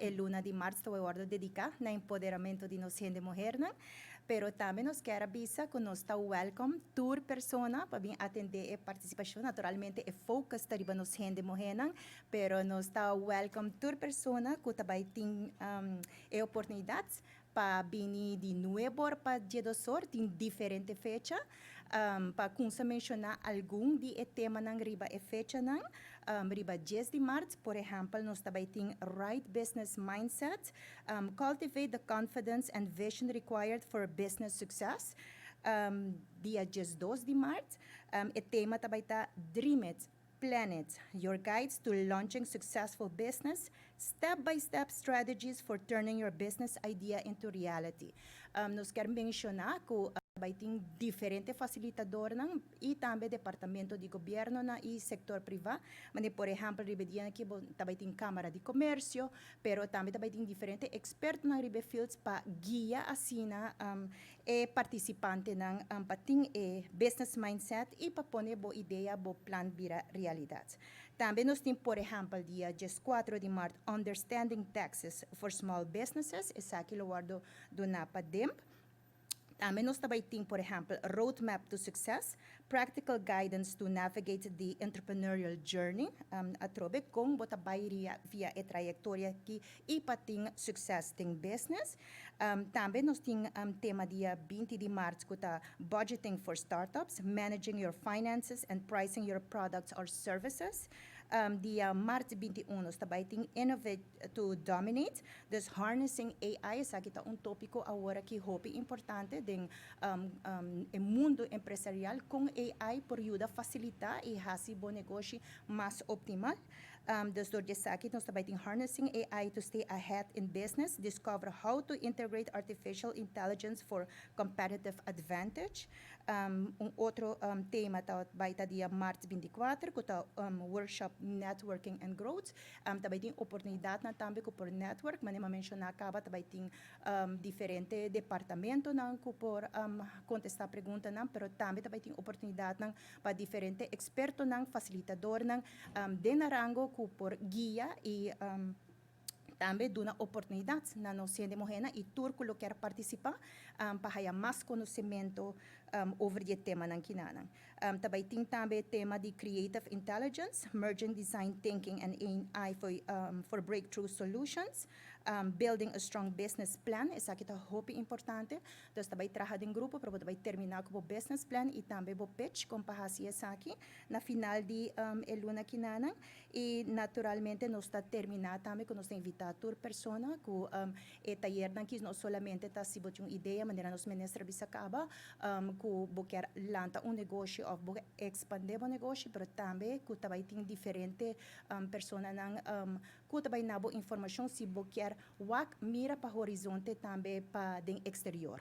E luna di maart ta wordo dedica na empoderamento di nos hende muhernan, pero tambe nos kier bisa cu nos ta welcome tur persona pa bin atende e participacion. Naturalmente, e focus ta riba nos hende muhernan, pero nos ta welcome tur persona cu tambe tin e oportunidad pa bini di 9 pa 12, tin diferente fecha. Pa cuminsa menciona algun di e temanan riba e fechanan. Riba 10 di maart, por ehempel, nos tambe tin Right Business Mindset, Cultivate the Confidence and Vision Required for Business Success. Dia 12 di maart, e tema tambe ta Dream It, Plan It, Your Guides to Launching Successful Business, Step-by-Step Strategies for Turning Your Business Idea into Reality. Nos kier menciona cu bay tin diferente facilitadornan y tambe departamento di gobierno y sector priva. Mas, por ehempel, riba e dia aki tambe tin Camara di Comercio, pero tambe tin diferente expertonan riba fields pa guia asina e participantenan pa tin e business mindset y pa pone bo idea, bo plan bira realidad. Tambe nos tin, por ehempel, dia 4 di maart, Understanding Taxes for Small Businesses, esaki lo wordo duna pa DIMP. Tambe nos tambe tin, por ehempel, Roadmap to Success, Practical Guidance to Navigate the Entrepreneurial Journey. Atrobe con bo ta bay via e trayectoria aki y pa tin success den business. Tambe nos tin tema dia 20 di maart cu ta Budgeting for Startups, Managing Your Finances and Pricing Your Products or Services. Dia maart 21 nos tambe tin Innovate to Dominate, dus Harnessing AI, esaki ta un topico awor aki hopi importante den mundo empresarial, con AI por yuda facilita y haci bo negoshi mas optimal. Dus door esaki nos tambe tin Harnessing AI to Stay Ahead in Business, Discover How to Integrate Artificial Intelligence for Competitive Advantage. Un otro tema ta bay ta dia maart 24, cu ta workshop Networking and Growth. Tambe tin oportunidadnan tambe cu por network, manera mi a menciona caba, tambe tin diferente departamentonan cu por contesta preguntanan, pero tambe tin oportunidadnan pa diferente expertonan, facilitadornan den rango cu por guia y tambe duna oportunidad na nos hende muhernan y tur cu kier participa pa haya mas conocimento over e temanan akinan. Tambe tin tambe tema di Creative Intelligence, Merging Design Thinking and AI for Breakthrough Solutions, Building a Strong Business Plan, esaki ta hopi importante. Dus tambe traha den grupo pa tambe termina cu e business plan y tambe e pitch con pa esaki na final di e luna akinan. Y naturalmente nos ta termina tambe cu nos ta invita tur persona cu e tayernan aki no solamente ta si bo tin un idea, manera nos minister a bisa caba, cu bo kier lanta un negoshi of bo expande e negoshi, pero tambe cu tambe tin diferente personanan cu tambe duna bo informacion si bo kier wak mira pa horizonte tambe pa den exterior.